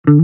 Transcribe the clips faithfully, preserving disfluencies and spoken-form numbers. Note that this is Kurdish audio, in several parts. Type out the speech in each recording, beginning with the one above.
Lê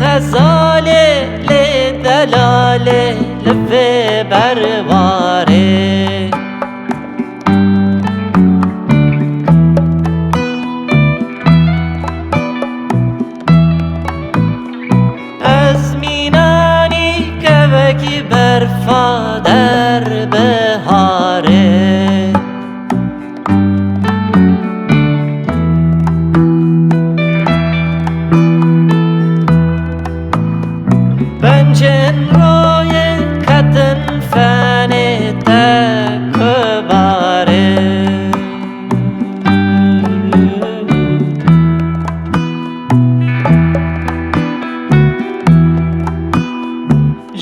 xezalê, lê delalê li vê berwarê. Ez mînanî kevekî berfa der biharê. Bencên royê ketin fenê te kubarê.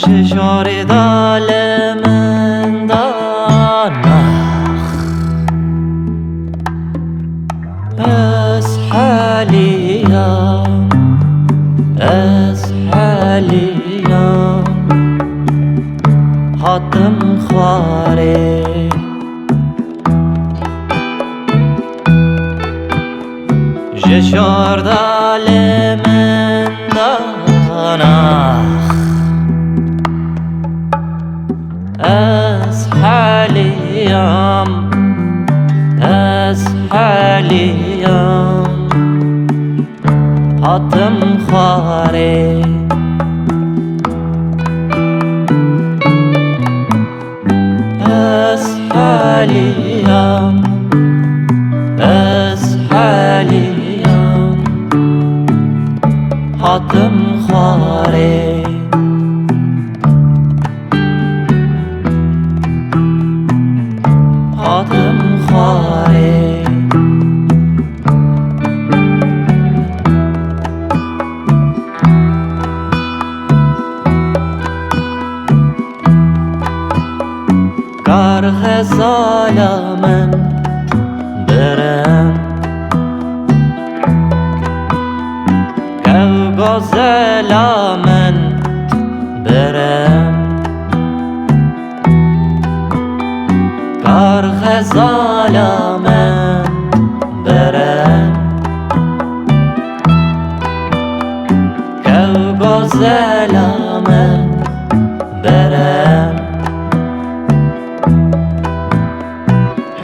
Ji jorê da li min da nax. Ez heliyam, ez heliyam, hatim xwarê. Ji şor da li min da nax. Ez heliyam, ez heliyam, hatim xwarê. Ez heliyam, ez heliyam, hatim xwarê. Hatim xwarê. Kar xezala min birem, kew gozela min birem. Kar xezala min birem, kew gozela min birem.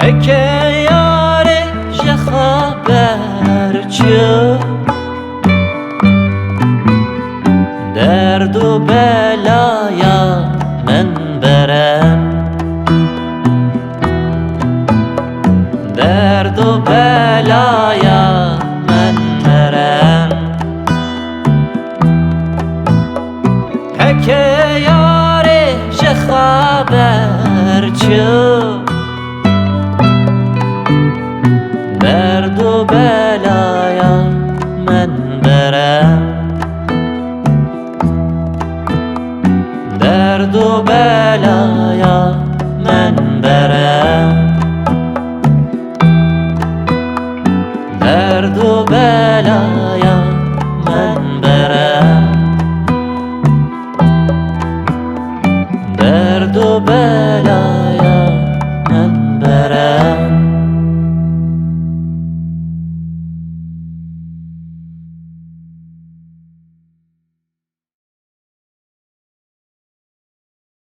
Heke yarê ji xwe ber çû, derd û belaya min birem. Derd û belaya min birem. Heke yarê ji xwe ber çû, derd û be-